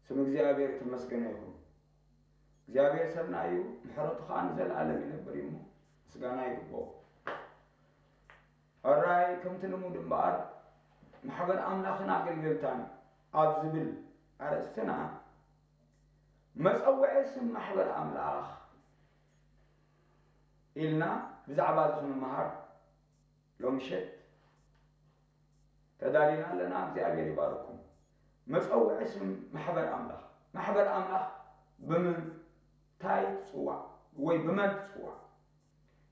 ስም እግዚኣብሔር የተመሰገነ ይኹን። እግዚኣብሔር ሰናይ እዩ፣ ምሕረቱ ኸዓ ንዘለኣለም ይነብር እዩ እሞ ምስጋና ይግብኦ። ሕራይ ከምቲ ልሙድ እምበኣር ማሕበር ኣምላኽን ኣገልገልታን ኣብ ዝብል ኣርእስትና መጸውዒ ስም ማሕበር ኣምላኽ ኢልና ብዛዕባ እዚ ክንመሃር ሎምሸት ተዳሊና ኣለና። እግዚኣብሔር ይባርኩም። መጸውዒ ስም ማሕበር ኣምላኽ። ማሕበር ኣምላኽ ብምንታይ ትጽዋዕ ወይ ብመን ትጽዋዕ?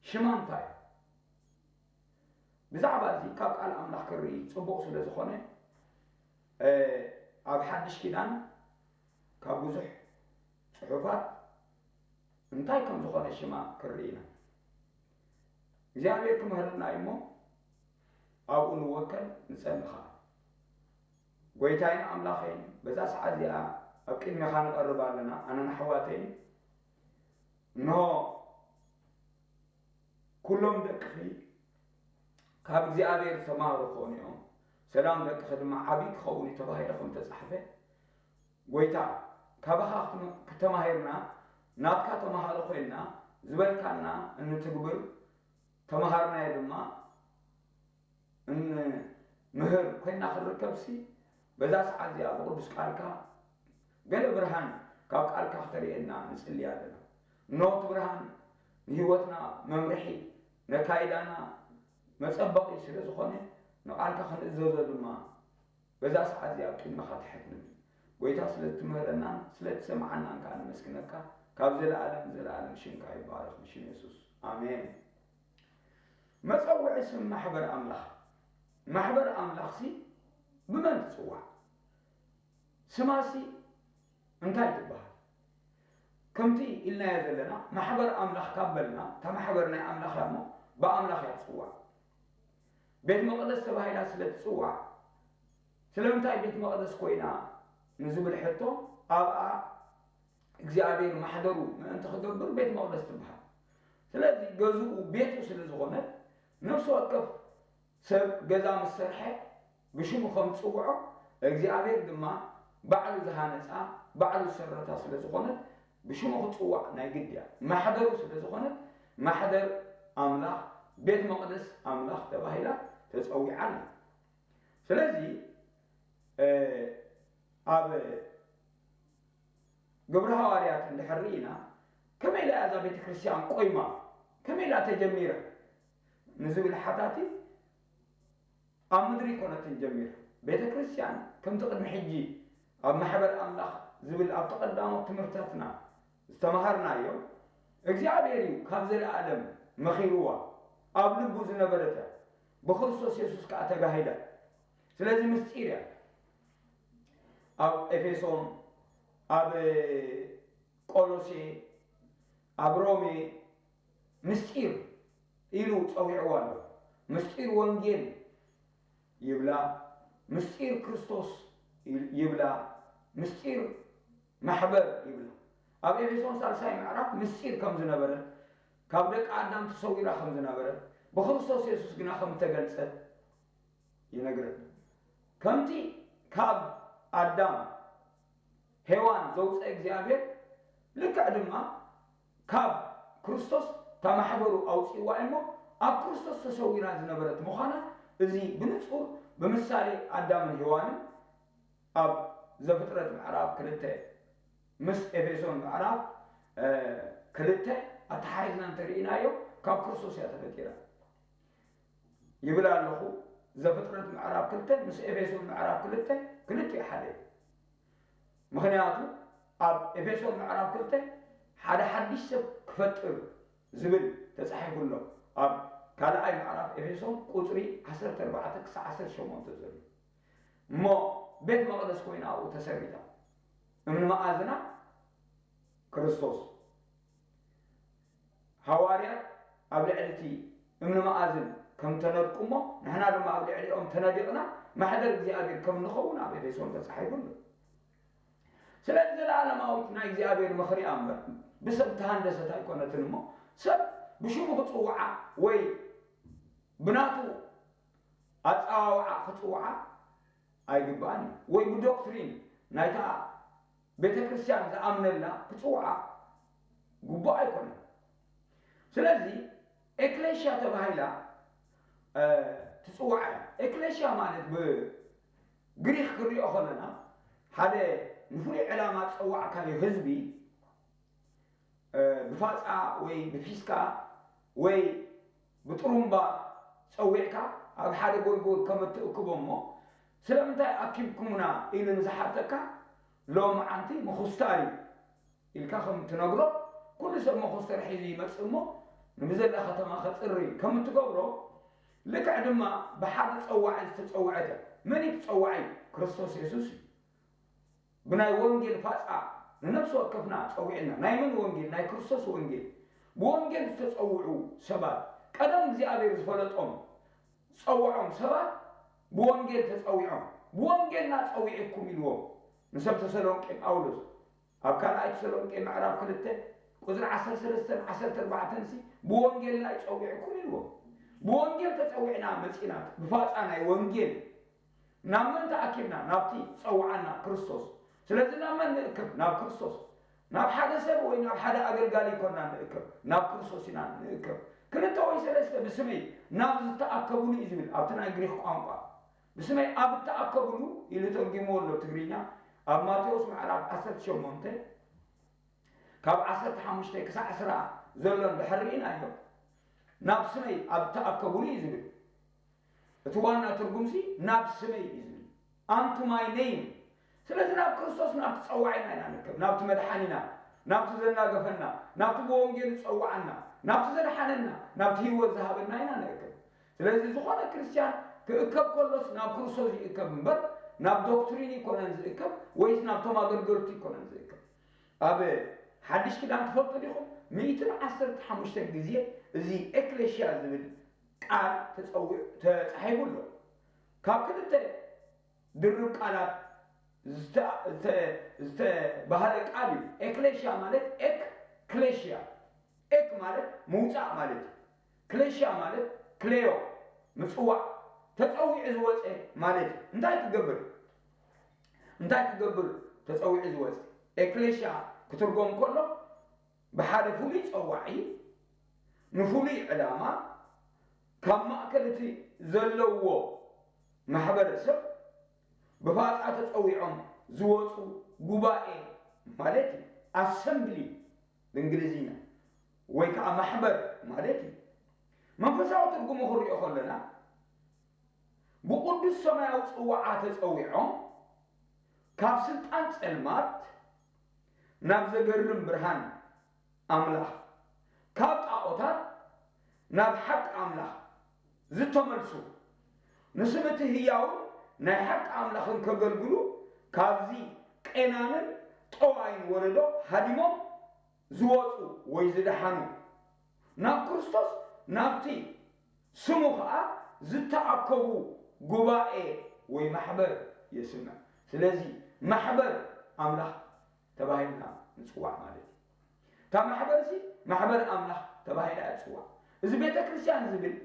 ሽማ እንታይ? ብዛዕባ እዚ ካብ ቃል ኣምላኽ ክርኢ ጽቡቕ ስለ ዝኾነ ኣብ ሓድሽ ኪዳን ካብ ብዙሕ ጽሑፋት እንታይ ከም ዝኾነ ሽማ ክርኢ ኢና። እግዚኣብሔር ክምህረና እዩ እሞ ኣብኡ ንወከል ንጸሊ ኸዓ። ጎይታይን ኣምላኸይን በዛ ሰዓት እዚኣ ኣብ ቅድሜኻ ንቐርብ ኣለና ኣነን ኣሕዋተይን። እንሆ ኩሎም ደቅኺ ካብ እግዚኣብሔር ዝተማሃሩ ክኾኑ እዮም፣ ሰላም ደቅኺ ድማ ዓብዪ ክኸውን እዩ ተባሂሉ ከም ተጻሕፈ፣ ጎይታ ካባኻ ክትም- ክተማሂርና ናትካ ተማሃሮ ኮይንና ዝበልካና እንትግብር ተማሃርናዮ ድማ እንምህር ኮይና ክንርከብሲ በዛ ሰዓት እዚኣ ብቅዱስ ቃልካ ገለ ብርሃን ካብ ቃልካ ክተርእየና ንጽሊ ኣለና። እነሆ እቲ ብርሃን ንህይወትና መምርሒ ነካይዳና መጸበቒ ስለ ዝኾነ ንቃልካ ክንእዘዞ ድማ በዛ ሰዓት እዚኣ ኣብ ቅድመኻ ትሕት ንብል። ጎይታ ስለ እትምህረናን ስለ እትሰምዓናን ከኣ ነመስግነካ። ካብ ዘለኣለም ንዘለኣለም ሽምካ ይባረኽ ብሽም የሱስ ኣሜን። መጸውዒ ስም ማሕበር ኣምላኽ። ማሕበር ኣምላኽሲ ብመን ትጽዋዕ? ስማሲ እንታይ ትበሃል? ከምቲ ኢልናዮ ዘለና ማሕበር ኣምላኽ ካብ በልና እታ ማሕበር ናይ ኣምላኽ እያ እሞ ብኣምላኽ እያ ትጽዋዕ። ቤት መቕደስ ተባሂላ ስለ ትጽዋዕ ስለምንታይ ቤት መቕደስ ኮይና ንዝብል ሕቶ ኣብኣ እግዚኣብሔር ማሕደሩ ምእንቲ ክገብር ቤት መቕደስ ትበሃል። ስለዚ ገዝኡ ቤቱ ስለ ዝኾነት ነፍሲ ወከፍ ሰብ ገዛ ምስ ሰርሐ ብሽሙ ከም ዝጽውዖ እግዚኣብሔር ድማ ባዕሉ ዝሃነጻ ባዕሉ ዝሰረታ ስለ ዝኾነት ብሽሙ ክጽዋዕ ናይ ግድ እያ። ማሕደሩ ስለ ዝኾነት ማሕደር ኣምላኽ ቤት መቕደስ ኣምላኽ ተባሂላ ተጸዊዓ ኣላ። ስለዚ ኣብ ግብሪ ሃዋርያት እንድሕር ርኢና ከመይ ኢላ እዛ ቤተ ክርስቲያን ቆይማ ከመይ ኢላ ተጀሚራ ንዝብል ሓታቲ ኣብ ምድሪ ይኮነትን ጀሚራ። ቤተ ክርስቲያን ከምቲ ቅድሚ ሕጂ ኣብ ማሕበር ኣምላኽ ዝብል ኣብቲ ቀዳሞት ትምህርትታትና ዝተምሃርናዮ እግዚኣብሔር እዩ ካብ ዘለኣለም መኺርዋ ኣብ ልቡ ዝነበረት እያ። ብክርስቶስ የሱስ ከኣ ተጋሂዳ። ስለዚ ምስጢር እያ። ኣብ ኤፌሶን፣ ኣብ ቆሎሴ፣ ኣብ ሮሜ ምስጢር ኢሉ ጸዊዕዋ ኣሎ። ምስጢር ወንጌል ይብላ፣ ምስጢር ክርስቶስ ይብላ፣ ምስጢር ማሕበር ይብላ። ኣብ ኤፌሶን ሳልሳይ ምዕራፍ ምስጢር ከም ዝነበረ፣ ካብ ደቂ ኣዳም ተሰዊራ ከም ዝነበረት፣ ብክርስቶስ የሱስ ግና ከም እተገልጸት ይነግረና። ከምቲ ካብ ኣዳም ሄዋን ዘውፀ እግዚኣብሔር ልክዕ ድማ ካብ ክርስቶስ እታ ማሕበሩ ኣውፅእዋ እሞ ኣብ ክርስቶስ ተሰዊራ ዝነበረት ምዃና እዚ ብንፁር ብምሳሌ ኣዳምን ሄዋንን ኣብ ዘፍጥረት ምዕራፍ ክልተ ምስ ኤፌሶን ምዕራፍ ክልተ ኣተሓሒዝና እንተርኢናዮ ካብ ክርስቶስ እያ ተፈጢራ ይብል ኣለኹ። ዘፍጥረት ምዕራፍ ክልተ ምስ ኤፌሶን ምዕራፍ ክልተ ክልቲኡ ሓደ እዩ። ምኽንያቱ ኣብ ኤፌሶን ምዕራፍ ክልተ ሓደ ሓድሽ ሰብ ክፈጥር ዝብል ተጻሒፉ ኣሎ። ኣብ ካልኣይ ምዕራፍ ኤፌሶን ቁጽሪ ዓሰርተ ኣርባዕተ ክሳብ ዓሰርተ ሸሞንተ ዘሎ እሞ ቤት መቕደስ ኮይና ኣብኡ ተሰሪታ። እምኒ መኣዝና ክርስቶስ። ሃዋርያት ኣብ ልዕሊ እቲ እምኒ መኣዝን ከም ተነድቁ እሞ ንሕና ድማ ኣብ ልዕሊኦም ተነዲቕና ማሕደር እግዚኣብሔር ከም ንኸውን ኣብ ኤፌሶን ተጻሒፉ ኣሎ። ስለዚ ዘለኣለማዊት ናይ እግዚኣብሔር ምኽሪ እያ እምበር ብሰብ ተሃንደሰት ኣይኮነትን እሞ ሰብ ብሽሙ ክጽውዓ ወይ ብናቱ ኣጸዋውዓ ክጽውዓ ኣይግባእን እዩ። ወይ ብዶክትሪን ናይታ ቤተ ክርስቲያን ዝኣምነላ ክጽውዓ ግቡእ ኣይኮነን። ስለዚ ኤክሌሽያ ተባሂላ ትጽዋዕ እያ። ኤክሌሽያ ማለት ብግሪክ ክሪኦ ከለና ሓደ ንፍሉይ ዕላማ ዝጸዋዕካዮ ህዝቢ ብፋጻ ወይ ብፊስካ ወይ ብጥሩምባ ጸዊዕካ ኣብ ሓደ ጎልጎል ከም እትእክቦ እሞ ስለምንታይ ኣኪብኩምና ኢሉ ንዝሓተካ ሎም ዓንቲ ምኹስታር እዩ ኢልካ ከም እትነግሮ ኩሉ ሰብ መኾስተር ሒዙ ይመጽእ እሞ ንብዘላ ከተማ ከጽሪ ከም እትገብሮ ልክዕ ድማ ብሓደ ጸዋዒ ዝተጸውዐት እያ። መን እዩ እቲ ጸዋዒ? ክርስቶስ የሱስ እዩ። ብናይ ወንጌል ፋጻ ንነፍሲ ወከፍና ጸዊዕና። ናይ መን ወንጌል? ናይ ክርስቶስ ወንጌል። ብወንጌል ዝተጸውዑ ሰባት ቀደም እግዚኣብሔር ዝፈለጦም ዝጸውዖም ሰባት ብወንጌል ተጸዊዖም ብወንጌልና ጸዊዕኩም ኢልዎም ንሰብ ተሰሎንቄ ጳውሎስ ኣብ ካልኣይ ተሰሎንቄ ምዕራፍ ክልተ ቁፅሪ ዓሰርተ ሰለስተን ዓሰርተ ኣርባዕተን ሲ ብወንጌልና ይጸዊዕኩም ኢልዎም። ብወንጌል ተጸዊዕና መጺና ብፋጻ ናይ ወንጌል ናብ መን ተኣኪብና? ናብቲ ዝጸውዓና ክርስቶስ። ስለዚ ናብ መን ንእከብ? ናብ ክርስቶስ። ናብ ሓደ ሰብ ወይ ናብ ሓደ ኣገልጋሊ ይኮና ንእከብ፣ ናብ ክርስቶስ ኢና ንእከብ። ክልተ ወይ ሰለስተ ብስመይ ናብ ዝተኣከቡሉ እዩ ዝብል ኣብቲ ናይ ግሪክ ቋንቋ። ብስመይ ኣብ እተኣከቡሉ ኢሉ ተርጊምዎ ኣሎ ትግርኛ። ኣብ ማቴዎስ ምዕራፍ ዓሰርተ ሸሞንተ ካብ ዓሰርተ ሓሙሽተ ክሳዕ ዕስራ ዘሎ እንድሕር ርኢናዮ ናብ ስመይ ኣብ እተኣከቡሉ እዩ ዝብል። እቲ ዋና ትርጉምሲ ናብ ስመይ እዩ ዝብል። Unto my name። ስለዚ ናብ ክርስቶስ ናብቲ ጸዋዒና ኢና ንርከብ፣ ናብቲ መድሓኒና፣ ናብቲ ዘናገፈና፣ ናብቲ ብወንጌል ዝጸዋዓና፣ ናብቲ ዘድሓነና፣ ናብቲ ህይወት ዝሃበና ኢና ንእከብ። ስለዚ ዝኾነ ክርስትያን ክእከብ ከሎስ ናብ ክርስቶስ ይእከብ እምበር ናብ ዶክትሪን ይኮነን ዝእከብ ወይስ ናብቶም ኣገልገልቱ ይኮነን ዝእከብ። ኣብ ሓድሽ ኪዳን ትፈልጡ ዲኹም? ሚእትን ዓሰርተ ሓሙሽተ ግዜ እዚ ኤክሌሽያ ዝብል ቃል ተጸዊዑ ተጻሒፉ ኣሎ። ካብ ክልተ ድርብ ቃላት ዝተባህለ ቃል እዩ። ኤክሌሽያ ማለት ኤክ ክሌሽያ፣ ኤክ ማለት ምውፃእ ማለት እዩ። ክሌሽያ ማለት ክሌዮ ምፅዋዕ፣ ተፀዊዑ ዝወፀ ማለት እዩ። እንታይ ክገብር እንታይ ክገብር ተፀዊዑ ዝወፀ? ኤክሌሽያ ክትርጎም ከሎ ብሓደ ፍሉይ ፀዋዒ ንፍሉይ ዕላማ ካብ ማእከል እቲ ዘለዎ ማሕበረሰብ ብፋፃ ተፀዊዖም ዝወፁ ጉባኤ ማለት እዩ። ኣሰምብሊ ብእንግሊዝኛ ወይ ከዓ ማሕበር ማለት እዩ። መንፈሳዊ ትርጉሙ ክንሪኦ ከለና ብቕዱስ ሰማያዊ ፅዋዓ ተፀዊዖም ካብ ስልጣን ፀልማት ናብ ዘገርም ብርሃን ኣምላኽ ካብ ጣዖታት ናብ ሓቂ ኣምላኽ ዝተመልሱ ንስም እቲ ህያውን ናይ ሓቂ ኣምላኽን ከገልግሉ ካብዚ ቄናንን ጠዋይን ወለዶ ሃዲሞም ዝወፁ ወይ ዝደሓኑ ናብ ክርስቶስ ናብቲ ስሙ ኸዓ ዝተኣከቡ ጉባኤ ወይ ማሕበር የስምዕ። ስለዚ ማሕበር ኣምላኽ ተባሂልና ንፅዋዕ ማለት እዩ። እታ ማሕበር እዚ ማሕበር ኣምላኽ ተባሂላ እያ ትፅዋዕ። እዚ ቤተ ክርስቲያን ዝብል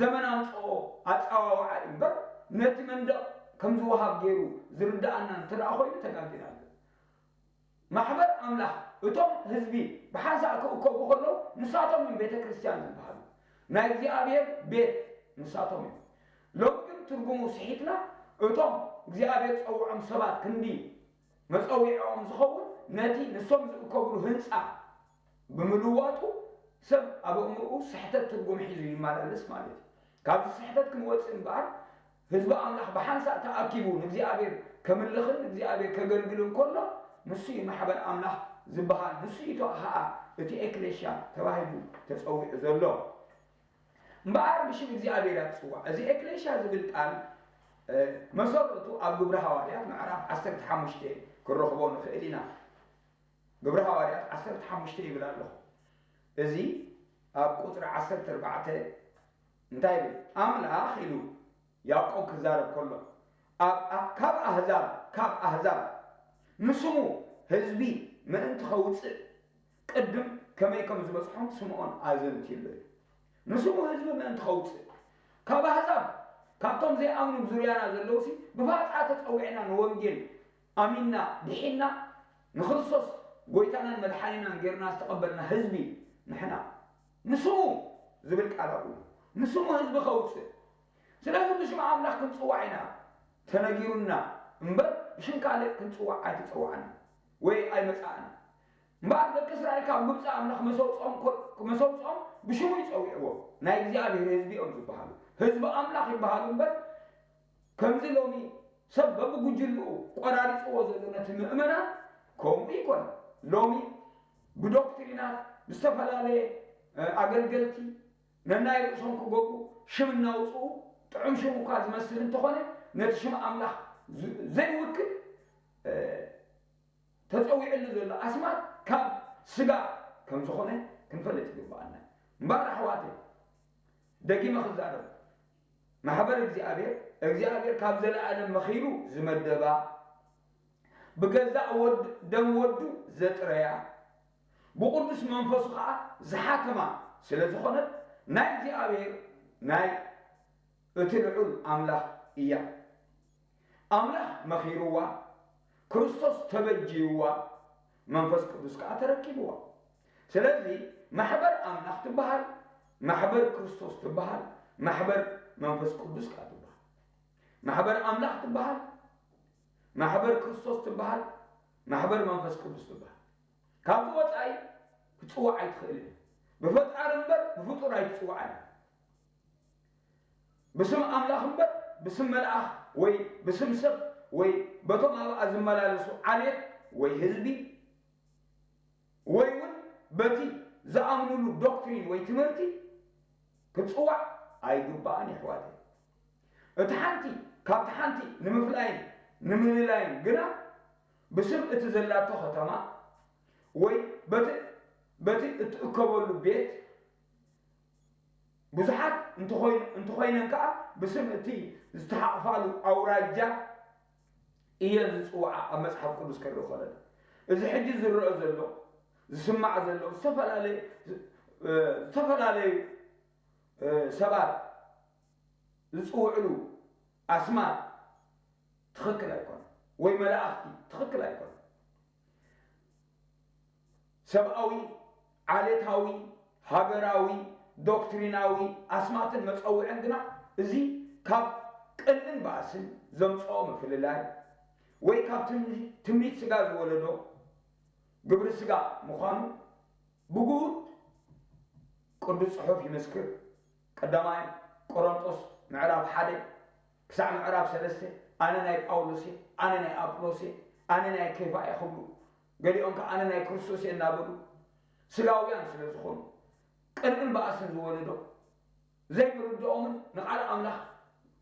ዘመን ኣምፅኦ ኣፀዋውዓ እዩ እምበር ነቲ መንደቕ ከም ዝወሃብ ገይሩ ዝርድኣና እንተ ደኣ ኮይኑ ተጋጊና ኣሎ። ማሕበር ኣምላኽ እቶም ህዝቢ ብሓንሳእ ክእከቡ ከለዉ ንሳቶም እዮም ቤተ ክርስቲያን ዝበሃሉ። ናይ እግዚኣብሔር ቤት ንሳቶም እዮም። ሎሚ ግን ትርጉሙ ስሒትና እቶም እግዚኣብሔር ዝፀውዖም ሰባት ክንዲ መፀዊዕኦም ዝኸውን ነቲ ንሶም ዝእከብሉ ህንፃ ብምልዋጡ ሰብ ኣብ ኣእምርኡ ስሕተት ትርጉም ሒዙ ይመላለስ ማለት እዩ። ካብዚ ስሕተት ክንወፅእ እምበኣር ህዝቢ ኣምላኽ ብሓንሳእ ተኣኪቡ ንእግዚኣብሔር ከምልኽን ንእግዚኣብሔር ከገልግልን ከሎ ንሱ እዩ ማሕበር ኣምላኽ ዝበሃል፣ ንሱ እዩ ከዓ እቲ ኤክሌሽያ ተባሂሉ ተፀዊዑ ዘሎ። እምበኣር ብሽም እግዚኣብሔር እያ ትፅዋዕ። እዚ ኤክሌሽያ ዝብል ቃል መሰረቱ ኣብ ግብሪ ሃዋርያት ምዕራፍ ዓሰርተ ሓሙሽተ ክንረኽቦ ንኽእል ኢና። ግብሪ ሃዋርያት ዓሰርተ ሓሙሽተ ይብል ኣለኹ። እዚ ኣብ ቁፅሪ ዓሰርተ ኣርባዕተ እንታይ ይብል? ኣምላኽ ኢሉ ያዕቆብ ክዛረብ ከሎ ኣብ ካብ ኣህዛብ ካብ ኣህዛብ ንስሙ ህዝቢ ምእንቲ ኸውፅእ ቅድም ከመይ ከም ዝበፅሖም ስምዖን ኣዘንትዩሉ እዩ። ንስሙ ህዝቢ ምእንቲ ኸውፅእ ካብ ኣህዛብ ካብቶም ዘይኣምኑ ዙርያና ዘለውሲ ብፋፃ ተፀዊዕና ንወንጌል ኣሚንና ድሒና ንክርስቶስ ጎይታናን መድሓኒናን ጌርና ዝተቐበልና ህዝቢ ንሕና። ንስሙ ዝብል ቃል ኣብኡ። ንስሙ ህዝቢ ከውፅእ። ስለዚ ብሽም ኣምላኽ ክንፅዋዕ ኢና ተነጊሩና እምበር፣ ብሽም ካልእ ክንፅዋዕ ኣይተፀዋዕና ወይ ኣይመፃእና። እምበኣር ደቂ እስራኤል ካብ ግብፂ ኣምላኽ መሰውፅኦም ኮ-፣ መሰውፅኦም ብሽሙ ይፀውዕዎ። ናይ እግዚኣብሔር ህዝቢ እዮም ዝበሃሉ። ህዝቢ ኣምላኽ ይበሃሉ እምበር፣ ከምዚ ሎሚ ሰብ በብጉጅልኡ ቆራሪፅዎ ዘሎ ነቲ ምእመናን ከምኡ ይኮን። ሎሚ ብዶክትሪናት ብዝተፈላለየ፣ እ፣ ኣገልገልቲ ነናይ ርእሶም ክገብሩ ሽም እናውፅኡ፣ ጥዑም ሽም እኳ ዝመስል እንተኾነ፣ ነቲ ሽም ኣምላኽ ዝ-፣ ዘይውክል፣ እ፣ ተጸዊዕሉ ዘሎ ኣስማት ካብ ስጋ ከም ዝኾነ ክንፈልጥ ይግብኣና። እምበኣር ኣሕዋተይ፣ ደጊመ ክዛረብ፣ ማሕበር እግዚኣብሔር፣ እግዚኣብሔር ካብ ዘለኣለም መኺሩ ዝመደባ፣ ብገዛእ ወድ-፣ ደም ወዱ ዘጥረያ፣ ብቕዱስ መንፈሱ ኸኣ ዝሓተማ ስለ ዝኾነት፣ ናይ እግዚኣብሔር፣ ናይ እቲ ልዑል ኣምላኽ እያ። ኣምላኽ መኺርዋ፣ ክርስቶስ ተበጅይዋ፣ መንፈስ ቅዱስ ከኣ ተረኪብዋ። ስለዚ ማሕበር ኣምላኽ ትበሃል፣ ማሕበር ክርስቶስ ትበሃል፣ ማሕበር መንፈስ ቅዱስ ከኣ ትበሃል። ማሕበር ኣምላኽ ትበሃል፣ ማሕበር ክርስቶስ ትበሃል፣ ማሕበር መንፈስ ቅዱስ ትበሃል። ካብዚ ወጻኢ ክትጽዋዕ ኣይትኽእልን። ብፈጣሪ እምበር ብፍጡር ኣይትጽዋዕን። ብስም ኣምላኽ እምበር ብስም መልኣኽ ወይ ብስም ሰብ ወይ በቶም ኣብኣ ዝመላለሱ ዓሌት ወይ ህዝቢ ወይ እውን በቲ ዝኣምኑሉ ዶክትሪን ወይ ትምህርቲ ክትጽዋዕ ኣይግባእን፣ የሕዋተይ። እቲ ሓንቲ ካብቲ ሓንቲ ንምፍላይን ንምልላይን ግና ብስም እቲ ዘላቶ ከተማ ወይ በቲ፣ በቲ እትእከበሉ ቤት ብዙሓት እንተኾይኑ-፣ እንተኾይነን ከኣ ብስም እቲ ዝተሓቕፋሉ ኣውራጃ እየን ዝጽውዓ ኣብ መጽሓፍ ቅዱስ ከርኢ ከለና። እዚ ሕጂ ዝረአ ዘሎ፣ ዝስማዕ ዘሎ፣ ዝተፈላለየ፣ እ፣ ዝተፈላለዩ፣ እ፣ ሰባት ዝጽውዕሉ ኣስማት ትኽክል ኣይኮነን፣ ወይ መላእኽቲ ትኽክል ኣይኮነን። ሰብኣዊ፣ ዓሌታዊ፣ ሃገራዊ፣ ዶክትሪናዊ ኣስማትን መጸውዕን ግና እዚ ካብ ቅንእን ባእስን ዘምጽኦ ምፍልላይ ወይ ካብ ትምኒ-፣ ትምኒት ስጋ ዝወለዶ ግብሪ ስጋ ምዃኑ ብግሁድ ቅዱስ ጽሑፍ ይምስክር። ቀዳማይ ቆሮንጦስ ምዕራፍ ሓደ ክሳዕ ምዕራፍ ሰለስተ፣ ኣነ ናይ ጳውሎስ እየ፣ ኣነ ናይ ኣጵሎስ እየ፣ ኣነ ናይ ኬፋ እየ ክብሉ፣ ገሊኦም ከኣ ኣነ ናይ ክርስቶስ እየ እናበሉ፣ ስጋውያን ስለ ዝኾኑ፣ ቅንእን ባእስን ዝወለዶ፣ ዘይምርድኦምን ንቓል ኣምላኽ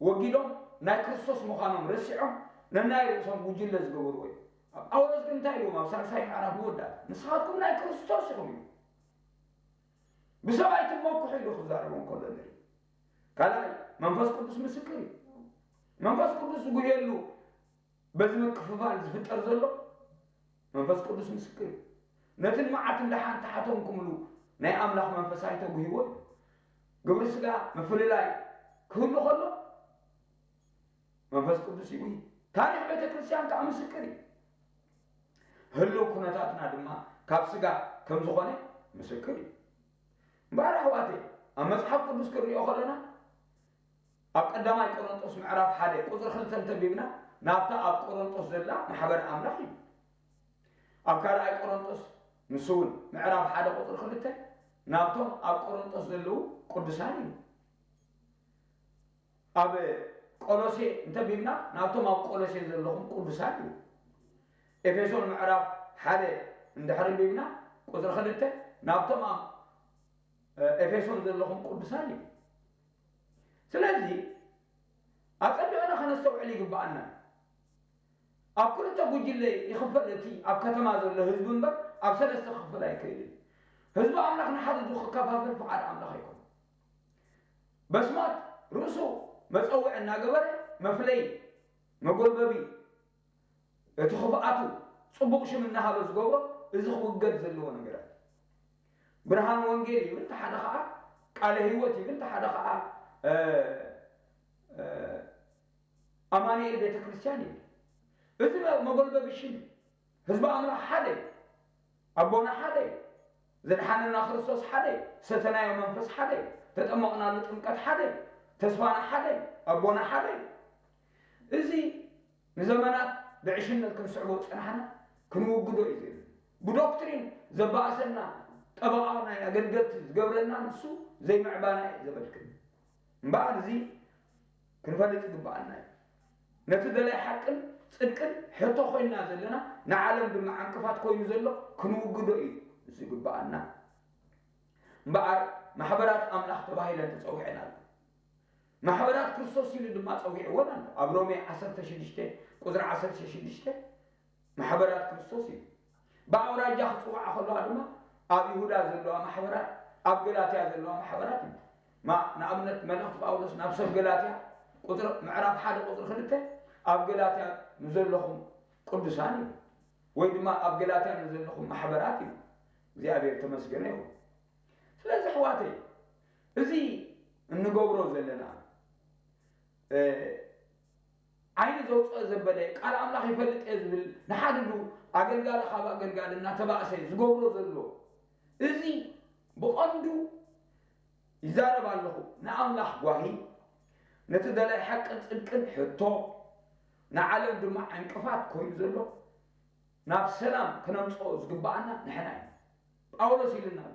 ወጊዶም ናይ ክርስቶስ ምዃኖም ረሲዖም፣ ነናይ ርእሶም ጉጅለ ዝገበርዎ እዩ። ኣብ ጳውሎስ ግን እንታይ ኢልዎም? ኣብ ሳልሳይ ምዕራፍ መወዳእታ፣ "ንስኻትኩም ናይ ክርስቶስ ኢኹም" ኢሉ። ብሰብ ኣይትመኩሑ ኢሉ ክዛረቦም ከሎ ንርኢ። ካልኣይ፣ መንፈስ ቅዱስ ምስክር እዩ። መንፈስ ቅዱስ ዝጉህየሉ በዚ ምክፍፋል ዝፍጠር ዘሎ መንፈስ ቅዱስ ምስክር እዩ። ነትን መዓትን ደሓን ተሓተንኩምሉ ናይ ኣምላኽ መንፈስ ኣይተጉህይዎ እዩ። ግብሪ ስጋ ምፍልላይ ክህሉ ከሎ መንፈስ ቅዱስ ይጉሂ። ታሪኽ ቤተ ክርስቲያን ከኣ ምስክር እዩ። ህልው ኩነታትና ድማ ካብ ስጋ ከም ዝኾነ ምስክር እዩ። እምበኣር ኣሕዋተይ፣ ኣብ መጽሓፍ ቅዱስ ክንሪኦ ከለና፣ ኣብ ቀዳማይ ቆሮንጦስ ምዕራፍ ሓደ ቁጽሪ ክልተ እንተቢብና፣ ናብታ ኣብ ቆሮንጦስ ዘላ ማሕበር ኣምላኽ እዩ። ኣብ ካልኣይ ቆሮንጦስ፣ ንሱ እውን ምዕራፍ ሓደ ቁጽሪ ክልተ፣ ናብቶም ኣብ ቆሮንጦስ ዘለዉ ቅዱሳን እዩ። ኣብ ቆሎሴ እንተቢብና፣ ናብቶም ኣብ ቆሎሴ ዘለኹም ቅዱሳን እዩ። ኤፌሶን ምዕራፍ ሓደ እንድሕሪ ቢብና፣ ቁጽሪ ክልተ፣ ናብቶም ኣብ፣ እ፣ ኤፌሶን ዘለኹም ቅዱሳን እዩ። ስለዚ፣ ኣጸቢቕና ከነስተውዕል ይግብኣና። ኣብ ክልተ ጉጅለ ይኽፈል እቲ ኣብ ከተማ ዘሎ ህዝቢ እምበር፣ ኣብ ሰለስተ ክኽፈል ኣይክእልን። ህዝቢ ኣምላኽ ንሓድሕዱ ክከፋፈል ፍቓድ ኣምላኽ ኣይኮነን። በስማት ርእሱ መጸውዒ እናገበረ መፍለይ መጎልበቢ እቲ ክፍኣቱ ጽቡቕ ሽም እናሃበ ዝገብሮ፣ እዚ ክውገድ ዘለዎ ነገራት። ብርሃን ወንጌል ይብል፣ እቲ ሓደ ኸኣ ቃለ ህይወት ይብል፣ እቲ ሓደ ኸኣ፣ እ፣ እ፣ ኣማኑኤል ቤተ ክርስቲያን ይብል። እዚ መ-፣ መጎልበቢ ሽም እዩ። ህዝቢ ኣምላኽ ሓደ እዩ። ኣቦና ሓደ እዩ። ዘድሓነና ክርስቶስ ሓደ እዩ። ዝተሰተናዮ መንፈስ ሓደ እዩ። ዝተጠመቕናሉ ጥምቀት ሓደ እዩ። ተስፋና ሓደ እዩ። ኣቦና ሓደ እዩ። እዚ ንዘመናት ብዕሽነት ክንስዕቦ ዝጸናሕና ክንውግዶ እዩ ዘድሊ። ብዶክትሪን ዘባእሰና፣ ጠበቓ ናይ ኣገልገልቲ ዝገብረና ንሱ ዘይምዕባና እዩ ዘመልክት። እምበኣር እዚ ክንፈልጥ ይግብኣና እዩ። ነቲ ደላይ ሓቅን ጽድቅን ሕቶ ኮይንና ዘለና፣ ንዓለም ድማ ዕንቅፋት ኮይኑ ዘሎ ክንውግዶ እዩ ዝግብኣና። እምበኣር ማሕበራት ኣምላኽ ተባሂለን ተጸዊዐን ኣለዋ። ማሕበራት ክርስቶስ ኢሉ ድማ ጸዊዕወን ኣሎ። ኣብ ሮሜ ዓሰርተ ሽዱሽተ ቁጽሪ ዓሰርተ ሽዱሽተ ማሕበራት ክርስቶስ እዩ። ብኣውራጃ ክጽውዓ ከለዋ ድማ ኣብ ይሁዳ ዘለዋ ማሕበራት፣ ኣብ ገላትያ ዘለዋ ማሕበራት እዩ። ማ ንኣብነት መልእኽቲ ጳውሎስ ናብ ሰብ ገላትያ ቁጽሪ፣ ምዕራፍ ሓደ ቁጽሪ ክልተ፣ ኣብ ገላትያ ንዘለኹም ቅዱሳን እዩ፣ ወይ ድማ ኣብ ገላትያ ንዘለኹም ማሕበራት እዩ። እግዚኣብሔር ተመስገነ ይኹን። ስለዚ ኣሕዋተይ፣ እዚ እንገብሮ ዘለና እ፣ ዓይኒ ዘውፅኦ ዘበለ ቃል ኣምላኽ ይፈልጥ እየ ዝብል ንሓድዱ ኣገልጋሊ ካብ ኣገልጋሊ እናተባእሰ ዝገብሮ ዘሎ፣ እዚ ብቐንዱ ይዛረብ ኣለኹ ንኣምላኽ ጓሂ፣ ነቲ ደላይ ሓቅን ጽድቅን ሕቶ፣ ንዓለም ድማ ዕንቅፋት ኮይኑ ዘሎ ናብ ሰላም ክነምፅኦ ዝግብኣና ንሕና እዩ። ጳውሎስ ኢሉና ኣሎ፣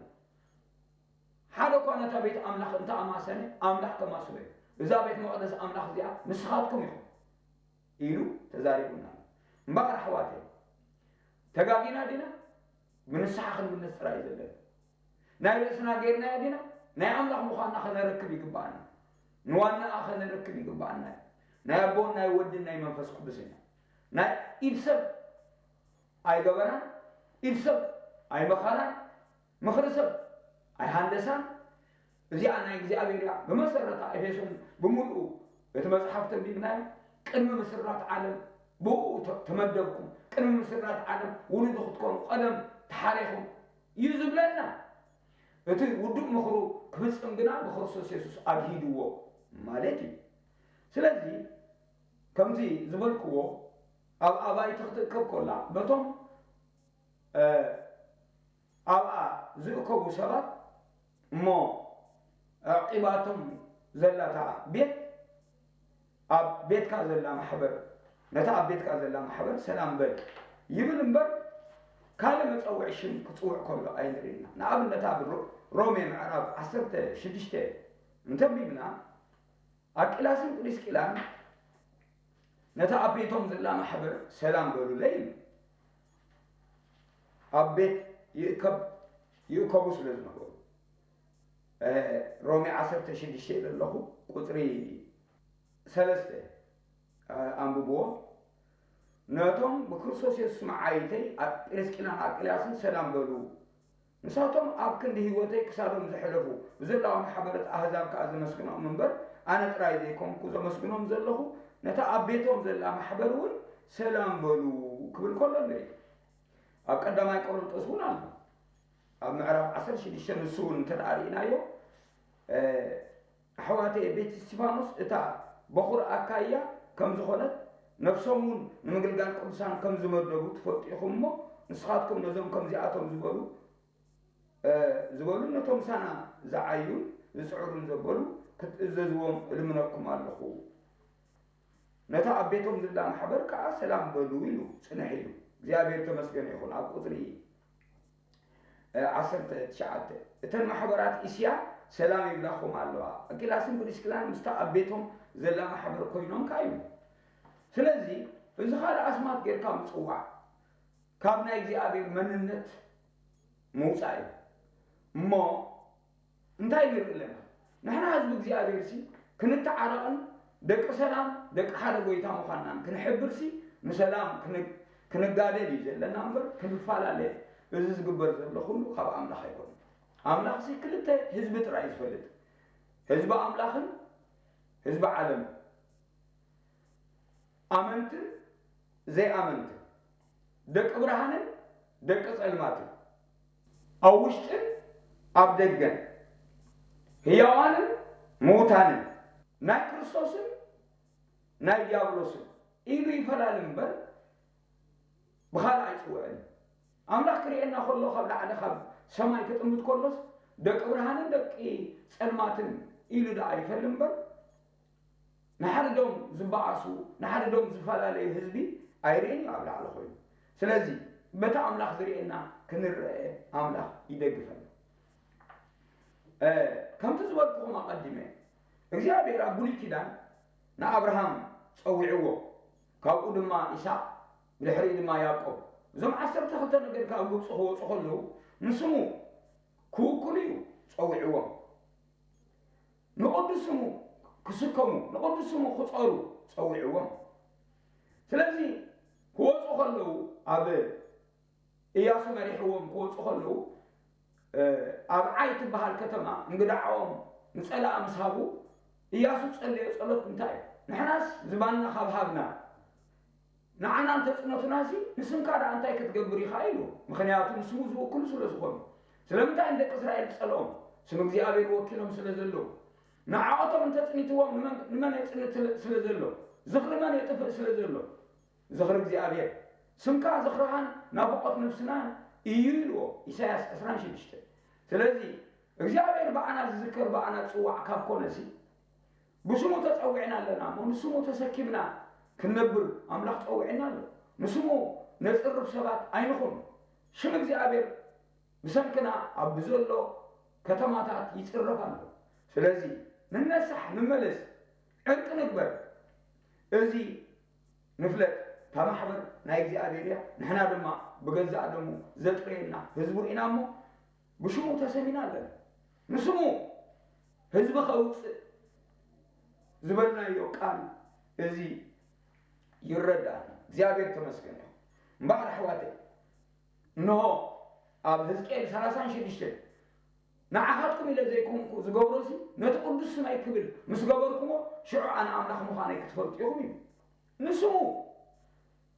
ሓደ እኳ ነታ ቤት ኣምላኽ እንተኣማሰነ ኣምላኽ ከማስሎ እዩ። እዛ ቤት መቕደስ ኣምላኽ እዚኣ ንስኻትኩም ኢኹም ኢሉ ተዛሪቡና ኣሎ። እምበኣር ኣሕዋተይ፣ ተጋጊና ዲና? ብንስሓ ክንምለስ ጥራይ እዩ ዘለና። ናይ ርእስና ጌርናዮ ዲና? ናይ ኣምላኽ ምዃንና ከነረክብ ይግብኣና። ንዋናኣ ከነረክብ ይግብኣና እዩ። ናይ ኣቦን ናይ ወድን ናይ መንፈስ ቅዱስ ኢና። ናይ ኢድ ሰብ ኣይገበራን፣ ኢድ ሰብ ኣይመኸራን፣ ምኽሪ ሰብ ኣይሃንደሳን። እዚኣ ናይ እግዚኣብሔር እያ። ብመሰረታ ኤፌሶን ብምልኡ እቲ መጽሓፍ ተንቢብናዮ፣ ቅድሚ ምስራት ዓለም ብኡ ተ-፣ ተመደብኩም፣ ቅድሚ ምስራት ዓለም ውሉዱ ክትኮኑ ቀደም ተሓሬኹም እዩ ዝብለና። እቲ ውዱእ ምኽሩ ክፍጽም ግና ብክርስቶስ የሱስ ኣግሂድዎ ማለት እዩ። ስለዚ ከምቲ ዝበልክዎ ኣብ ኣባይቲ ክትእከብ ከላ በቶም እ፣ ኣብኣ ዝእከቡ ሰባት እሞ ኣዕቂባቶም ዘላታ ቤት ኣብ ቤትካ ዘላ ማሕበር፣ ነታ ኣብ ቤትካ ዘላ ማሕበር ሰላም በል ይብል እምበር ካልእ መጸውዒ ሽም ክጽውዕ ከሎ ኣይንርእይና። ንኣብነት ኣብ ሮ-፣ ሮሜ ምዕራፍ ዓሰርተ ሽዱሽተ እንተንቢብና ኣቂላስን ጵሪስቂላን ነታ ኣብ ቤቶም ዘላ ማሕበር ሰላም በሉለይ ኢሉ። ኣብ ቤት ይእከብ፣ ይእከቡ ስለ ዝነበሩ። እ፣ ሮሜ ዓሰርተ ሽዱሽተ ኢለ ኣለኹ፣ ቁጽሪ ሰለስተ፣ እ፣ ኣንብብዎ። ነቶም ብክርስቶስ የሱስ መዓይተይ ኣ-፣ ጵሪስቂላን ኣቂላስን ሰላም በሉ። ንሳቶም ኣብ ክንዲ ህይወተይ ክሳዶም ዝሕለፉ፣ ብዘለዋ ማሕበረት ኣህዛብ ከኣ ዘመስግኖም እምበር፣ ኣነ ጥራይ ዘይኮንኩ ዘመስግኖም ዘለኹ፣ ነታ ኣብ ቤቶም ዘላ ማሕበር እውን ሰላም በሉ ክብል ከሎ ኣሎ እዩ። ኣብ ቀዳማይ ቆሮንጦስ እውን ኣሎ። ኣብ ምዕራፍ ዓሰርተ ሽዱሽተ ንሱ እውን እንተ ደኣ ርኢናዮ፣ እ፣ ኣሕዋተየ፣ ቤት እስቲፋኖስ እታ በኹር ኣካያ ከም ዝኾነት፣ ነፍሶም እውን ንምግልጋል ቅዱሳን ከም ዝመደቡ ትፈልጡ ኢኹም እሞ፣ ንስኻትኩም ነዞም ከምዚኣቶም ዝበሉ፣ እ፣ ዝበሉ ነቶም ምሳና ዝዓዩን ዝጽዕሩን ዘበሉ ክትእዘዝዎም እልምነኩም ኣለኹ። ነታ ኣብ ቤቶም ዘላ ማሕበር ከኣ ሰላም በሉ ኢሉ ጽንሕ ኢሉ። እግዚኣብሔር ተመስገነ ይኹን። ኣብ ቁጽሪ እ፣ ዓሰርተ ትሽዓተ፣ እተን ማሕበራት እስያ ሰላም ይብላኹም ኣለዋ። ኣቂላስን ፕሪስኪላን ምስታ ኣብ ቤቶም ዘላ ማሕበር ኮይኖም ከኣ ይብሉ። ስለዚ፣ እዚ ካልእ ኣስማት ጌርካ ምጽዋዕ፣ ካብ ናይ እግዚኣብሔር መንነት ምውጻእ እዩ። እሞ፣ እንታይ ንርኢ ኣለና? ንሕና ህዝቢ እግዚኣብሔር ሲ፣ ክንተዓረቕን ደቂ ሰላም፣ ደቂ ሓደ ጎይታ ምዃንናን ክንሕብር ሲ፣ ንሰላም ክን-፣ ክንጋደል እዩ ዘለና እምበር፣ ክንፈላለ፣ እዚ ዝግበር ዘሎ ኩሉ ካብ ኣምላኽ ኣይኮነን። ኣምላኽ ሲ ክልተ ህዝቢ ጥራይ እዩ ዝፈልጥ። ህዝቢ ኣምላኽን ህዝቢ ዓለምን። ኣመንትን ዘይኣመንትን፣ ደቂ ብርሃንን ደቂ ጸልማትን፣ ኣብ ውሽጥን ኣብ ደገን፣ ህያዋንን ምዉታንን፣ ናይ ክርስቶስን ናይ ዲያብሎስን ኢሉ ይፈላለ እምበር፣ ብኻልእ ኣይጽውዕን እዩ። ኣምላኽ ክርእየና ከሎ ካብ ላዕሊ ካብ ሰማይ ክጥምት ከሎስ ደቂ ብርሃንን ደቂ ጸልማትን ኢሉ ደኣ ይፈሊ እምበር ንሓድዶም ዝበኣሱ ንሓድዶም ዝፈላለዩ ህዝቢ ኣይርእን እዩ ኣብ ላዕሊ ኮይኑ። ስለዚ በቲ ኣምላኽ ዝርእየና ክንረአ ኣምላኽ ይደግፈና። ከምቲ ዝበልኩኹም ኣቐዲመ እግዚኣብሔር ኣብ ብሉይ ኪዳን ንኣብርሃም ጸዊዕዎ፣ ካብኡ ድማ ኢሳቅ፣ ብድሕሪኡ ድማ ያዕቆብ። እዞም ዓሰርተ ክልተ ነገድ ካብ ግብፂ ክወፁ ከለዉ ንስሙ ክውክሉ እዩ ጸዊዕዎም። ንቕዱስ ስሙ ክስከሙ ንቕዱስ ስሙ ክፀሩ ጸዊዕዎም። ስለዚ ክወፁ ከለዉ ኣብ እያሱ መሪሕዎም ክወፁ ከለዉ ኣብ ዓይ ትበሃል ከተማ እንግዳዓኦም ንፀላእ ምስ ሃቡ እያሱ ዝፀለዮ ፀሎት እንታይ እዩ? ንሕናስ ዝባንና ካብ ሃብና ንዓና እንተፅነቱናሲ ንስምካ ደኣ እንታይ ክትገብር ኢኻ ኢሉ። ምኽንያቱ ንስሙ ዝውክሉ ስለ ዝኾኑ። ስለምንታይ ንደቂ እስራኤል ዝፀልኦም? ስም እግዚኣብሔር ወኪሎም ስለ ዘለዉ። ንዓኦቶም እንተፅኒትዎም ንመን የፅንት ስለ ዘሎ? ዝኽሪ መን የጥፍእ ስለ ዘሎ? ዝኽሪ እግዚኣብሔር። ስምካ ዝኽርኻን ናፍቖት ነፍስናን እዩ ኢልዎ ኢሳያስ ዕስራን ሽዱሽተን። ስለዚ እግዚኣብሔር ብኣና ዝዝከር ብኣና ዝፅዋዕ ካብ ኮነሲ ብስሙ ተፀዊዕና ኣለና እሞ ንስሙ ተሰኪምና ክንነብር ኣምላኽ ፀዊዕና ኣሎ። ንስሙ ነፅርፍ ሰባት ኣይንኹን። ሽም እግዚኣብሔር ብሰንክና ኣብ ብዘሎ ከተማታት ይፅረፍ ኣሎ። ስለዚ ንነሳሕ ንመለስ ዕርቂ ንግበር። እዚ ንፍለጥ እታ ማሕበር ናይ እግዚኣብሔር እያ። ንሕና ድማ ብገዛእ ደሙ ዘጥረየና ህዝቡ ኢና እሞ ብሽሙ ተሰሚና ኣለና። ንስሙ ህዝቢ ከውፅእ ዝበልናዮ ቃል እዚ ይረዳእና። እግዚኣብሔር ተመስገን ይኹን። እምበኣር ኣሕዋተይ እንሆ ኣብ ህዝቅኤል ሰላሳን ሽዱሽተን ንዓኻትኩም ኢለ ዘይኮንኩ ዝገብሮሲ ነቲ ቅዱስ ስመይ ክብል ምስ ገበርኩሞ ሽዑ ኣነ ኣምላኽ ምዃነይ ክትፈልጡ ኢኹም እዩ ንስሙ።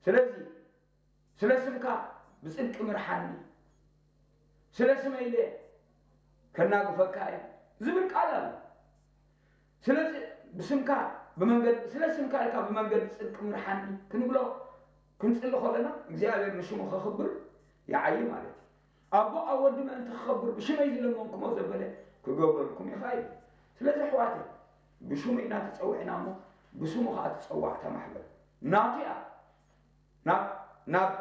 ስለዚ ስለ ስምካ ብጽድቂ ምርሓኒ፣ ስለ ስመይ ኢለ ከናግፈካ እየ ዝብል ቃል ኣሎ። ስለዚ ብስምካ ብመንገዲ ስለ ስምካ ኢልካ ብመንገዲ ጽድቂ ምርሓኒ ክንብሎ ክንጽሊ ከለና እግዚኣብሔር ንሽሙ ከኽብር ይዓዪ ማለት እዩ። ኣቦ ኣብ ወዲ ምእንቲ ክኸብር ብሽመይ ዝለመንኩሞ ዘበለ ክገብረልኩም ይኽእል እዩ። ስለዚ ኣሕዋተይ ብሽሙ ኢና ተጸዊዕና እሞ ብስሙ ኸዓ ትጸዋዕ እታ ማሕበር ናቱ እያ። ናብ ናብ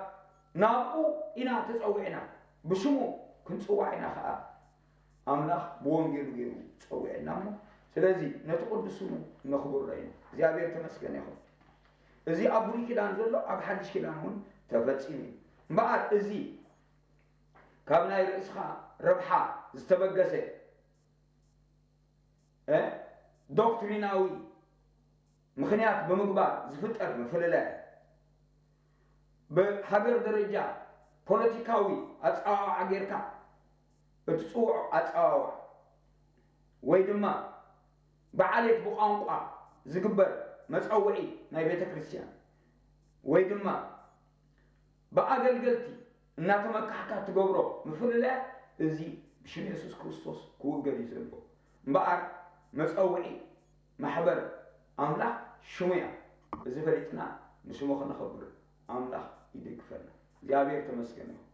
ናብኡ ኢና ተጸዊዕና ብሽሙ ክንጽዋዕ ኢና ኸዓ ኣምላኽ ብወንጌሉ ገይሩ ጸዊዕና እሞ ስለዚ ነቲ ቅዱስ ስሙ ነኽብሮ ኢና። እግዚኣብሔር ተመስገን ይኹን። እዚ ኣብ ብሉይ ኪዳን ዘሎ ኣብ ሓድሽ ኪዳን እውን ተፈጺሙ እዩ። እምበኣር እዚ ካብ ናይ ርእስኻ ረብሓ ዝተበገሰ እ ዶክትሪናዊ ምኽንያት ብምግባር ዝፍጠር ምፍልላይ ብሃገር ደረጃ ፖለቲካዊ ኣጸዋውዓ ጌርካ እትጽውዖ ኣጸዋውዓ ወይ ድማ ብዓሌት ብቋንቋ ዝግበር መጸውዒ ናይ ቤተ ክርስቲያን ወይ ድማ ብኣገልገልቲ እናተመካሕካ ትገብሮ ምፍልላያት እዚ ብሽም የሱስ ክርስቶስ ክውገድ እዩ ዘለዎ። እምበኣር መጸውዒ ማሕበር ኣምላኽ ሽሙ እያ። እዚ ፈሊጥና ንሽሙ ክነኸብር ኣምላኽ ይደግፈና። እግዚኣብሔር ተመስገን ይኹን።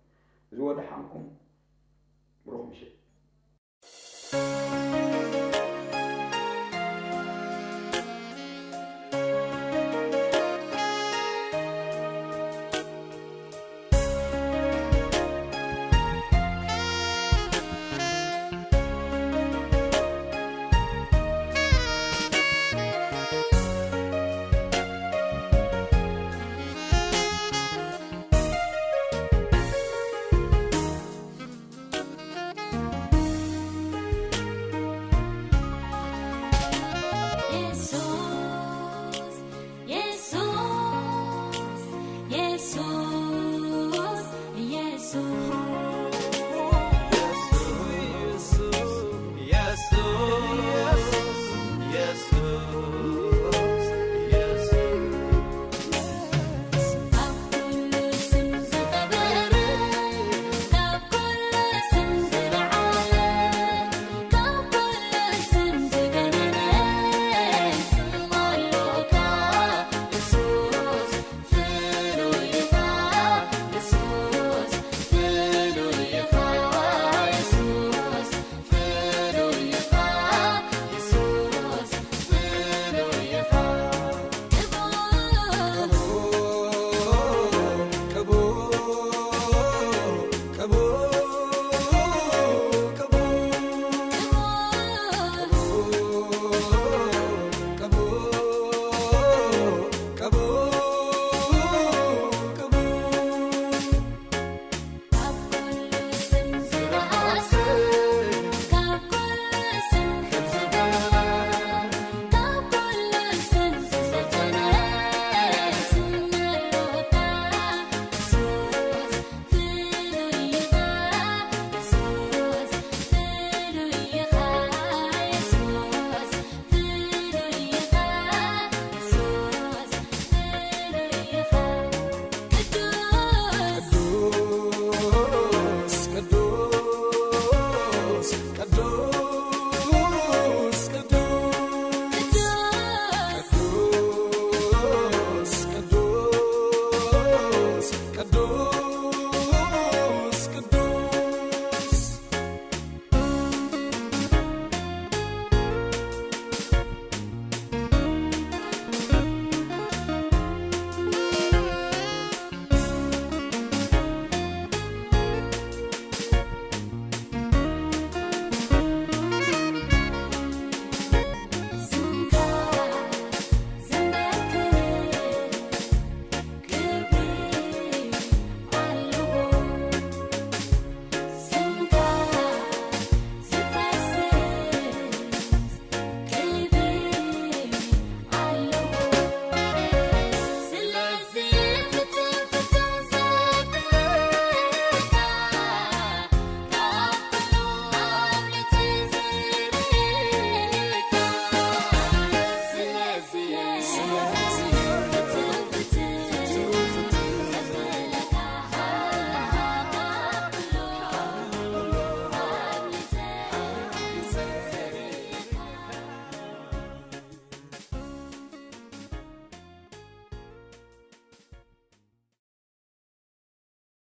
ዝወደሓንኩም ብሩኽ ምሽት።